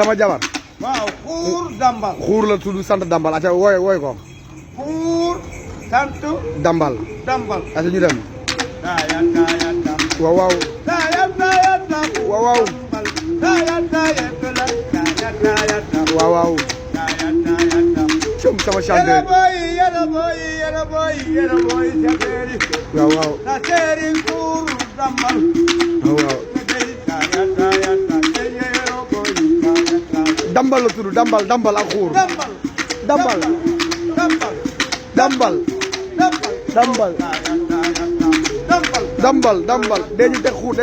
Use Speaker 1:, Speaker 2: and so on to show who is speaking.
Speaker 1: sama jabar.
Speaker 2: waaw xuur dambal.
Speaker 1: xuur la tudd sant dambal aca woy ko.
Speaker 2: xuur sant.
Speaker 1: dambal.
Speaker 2: dambal.
Speaker 1: aca ñu dem.
Speaker 2: daaya dam.
Speaker 1: waaw waaw.
Speaker 2: daaya dam.
Speaker 1: waaw waaw.
Speaker 2: daaya dam.
Speaker 1: waaw waaw.
Speaker 2: daaya dam.
Speaker 1: cum sama chanteur.
Speaker 2: yéen a booy sateeri.
Speaker 1: waaw waaw.
Speaker 2: sateeri xuur dambal.
Speaker 1: waaw waaw. dambal la tudd dambal ak xuur. dambal. dambal. dambal. dañu teg xuur.